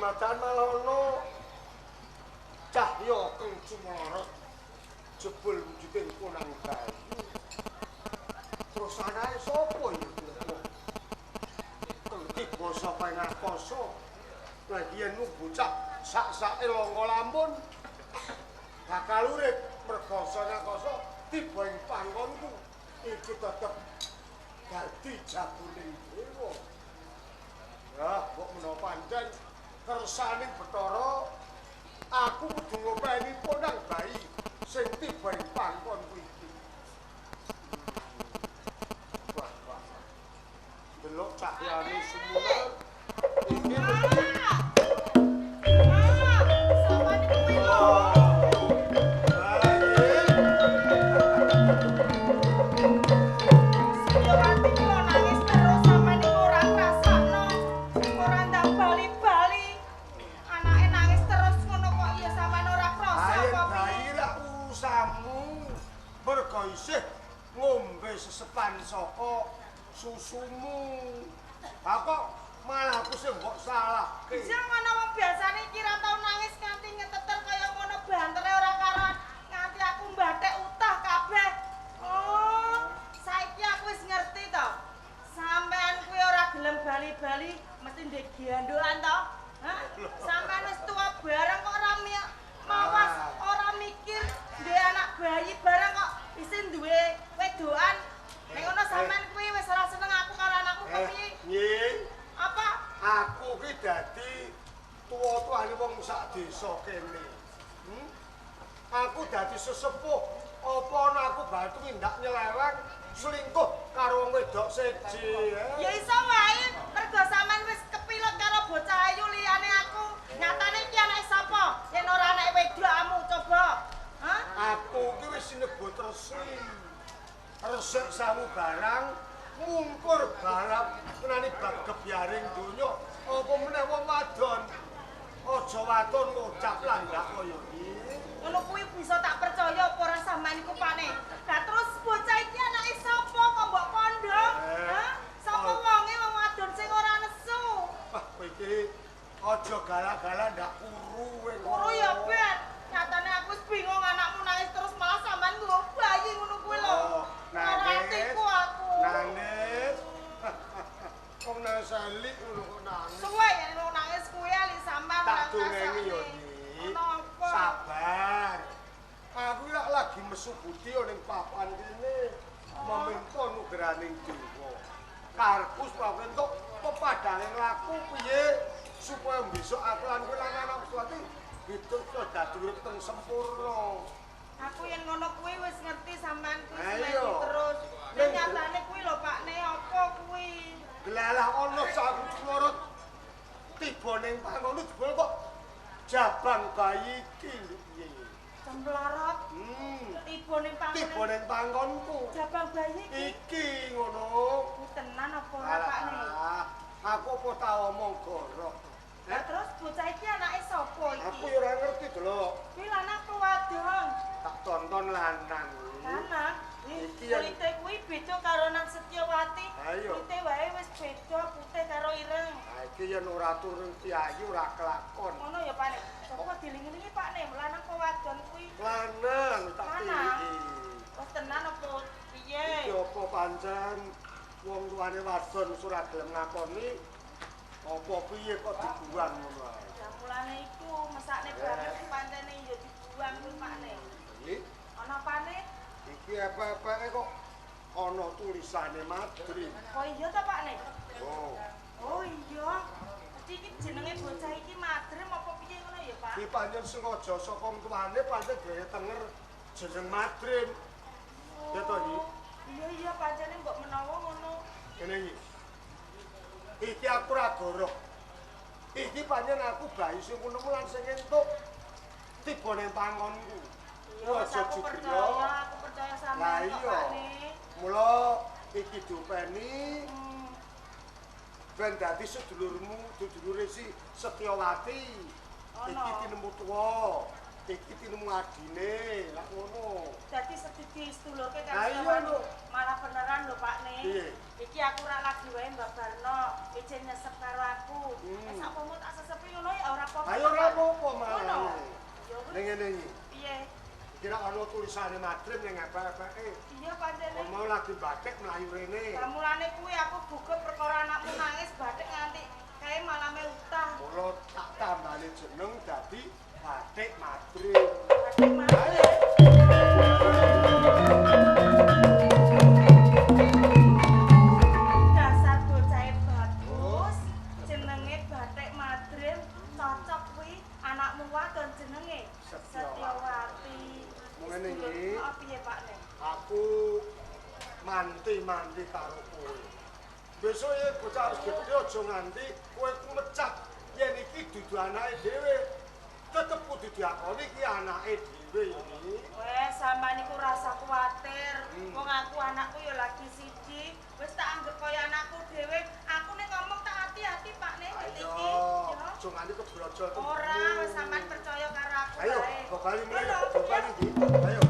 Dumadakan malah ana cahya kang cumlorot jebul wujude konang bayi. Terus anake sapa ya kira-kira? Kang tiba saka ing akasa. Lagi yen bocah sak-sake langka lamun bakal urip merga saka akasa tiba ing panggonku iki tetep dadi jagoning dewa. Ya, mbok menawa pancen kersaning Bathara aku kudu ngopeni ponang bayi sing tiba ing panggonku iki. Wah, wah. Delok cahyane sumunar iki mesti. Isih ngombe sesepan saka susumu. Ha kok malah aku sing mbok salahke. Iya ngono wong biasane iki ra tau nangis nganti ngeteter kaya ngono bantere ora karuan nganti aku mbathek utah kabeh. Oh, saiki aku wis ngerti to. Sampean kuwi ora gelem bali-bali mesti ndek gandokan to. Hah? Sampean wis tuwa bareng kok ora mawas, ora mikir ndek anak bayi bareng kok isih duwe wedokan. Nek ngono sampean kuwi wis ora seneng aku karo anakmu kepiye? Nggih. Apa? Aku ki dadi tuwa-tuwane wong sak desa kene. Aku dadi sesepuh. Apa ana aku batu ndak nyeleweng selingkuh karo wong wedok siji. Ya iso wae, mergo sampean wis kepilut karo bocah ayu liyane aku. Nyatane iki anake sapa? Yen ora anake wedokmu coba. Hah? Aku ki wis sinebut resi. Resik samu barang mungkur barap menani bab gebyaring donya apa meneh wong wadon. Aja waton ngucap landak kaya iki. Ngono kuwi bisa tak percaya apa ora sampean iku pane. Lah terus bocah iki anake sapa kok mbok kandha? Hah? Sapa wonge wong wadon sing ora nesu? Wah, kowe iki aja galak-galak ndak kuru kowe. Kuru ya ben. Nyatane aku wis bingung anakmu nangis terus malah sampean nggo bayi ngono kuwi lho. Oh, nangis. Atiku aku. Nangis. Wong nangis elik ngono kok nangis. Suwe yen wong nangis kuwi ali sampean tak dongengi yo Nyi. Sabar. Aku lak lagi mesu budi ning papan kene meminta nugraning dewa. Karepku supaya entuk pepadane laku piye supaya besok aku lan kowe lan anak suwati hidup dadi urip teng sempurna. Aku yen ngono kuwi wis ngerti sampean kuwi semedi terus. Ning nyatane kuwi lho Pakne apa kuwi? Delalah ana sak cumorot tiba ning panggon jebul kok jabang bayi iki lho piye. Cemplorot. Tiba ning panggon. Tiba ning panggonku. Jabang bayi iki. Iki ngono. Kuwi tenan apa ora Pakne? Aku apa tau omong gorok. Lah terus bocah iki anake sapa iki? Aku ya ora ngerti delok. Kuwi lanang apa wadon? Tak tonton lanang. Lanang. Iki kulite kuwi beda karo nang Setyawati. Kulite wae wis beda putih karo ireng. Ha iki yen ora turun piyayi ora kelakon. Ngono ya Pak Nek. Sapa dilingi-lingi Pak Nek, lanang apa wadon kuwi? Lanang tak tiliki. Wis tenan apa piye? Iki apa pancen wong tuane wadon wis ora gelem ngakoni apa piye kok dibuang ngono ae. Ya mulane iku mesakne banget pancene ya dibuang kuwi Pak Nek. Iki ana apane? Iki apa-apane kok ana tulisane Madrim. Oh iya ta Pak Nek? Oh. Oh iya. Dadi iki jenenge bocah iki Madrim apa piye ngono ya Pak? Iki pancen sengaja saka tuane pancen dhewe tenger jeneng Madrim. Ya to iki? Iya iya pancene mbok menawa ngono. Kene iki. Iki aku ora gorok. Iki pancen aku bayi sing ngono lan sing entuk tiba ning panggonku. Iya, aku percaya, aku percaya sampean kok Pak Ne. Mula iki diopeni ben dadi sedulurmu, sedulure si Setyawati. Iki tinemu tuwa, iki tinemu adine, lak ngono. Dadi sedidi sedulurke karo Setyawati. Malah beneran lho Pak Ne. Iki aku ora lagi wae Mbak Barno, ijen nyesep karo aku. Wis apamu tak sesepi ngono ya ora malah. Ya wis. Ning ngene iki. Piye? Kira ana tulisane Madrim ning epek-epeke. Iya pancene. Wong mau lagi batik mlayu rene. Lah mulane kuwi aku gugup perkara anakmu nangis batik nganti kae malame utah. Mula tak tambani jeneng dadi Batik Madrim. Batik Madrim. Dasar bocahe bagus, jenenge Batik Madrim, cocok kuwi anakmu wadon jenenge Setyawati. Mungene iki. Oh, piye Pak Nek? Aku manti-manti karo kowe. Besok yen bocah wis gedhe aja nganti kowe ku mecah yen iki dudu anake dhewe. Tetep kudu diakoni iki anake dhewe ya iki. Wes sampean niku rasa kuwatir. Wong aku anakku ya lagi siji, wis tak anggap kaya anakku dhewe. Aku nek ngomong tak hati-hati Pak Nek Ayo, iki. Ya. aja nganti kebrojol. Ora, wis sampean percaya karo aku Ayo, wae. kok bali mulai, Ngono, kok bali ya. iki. Ayo.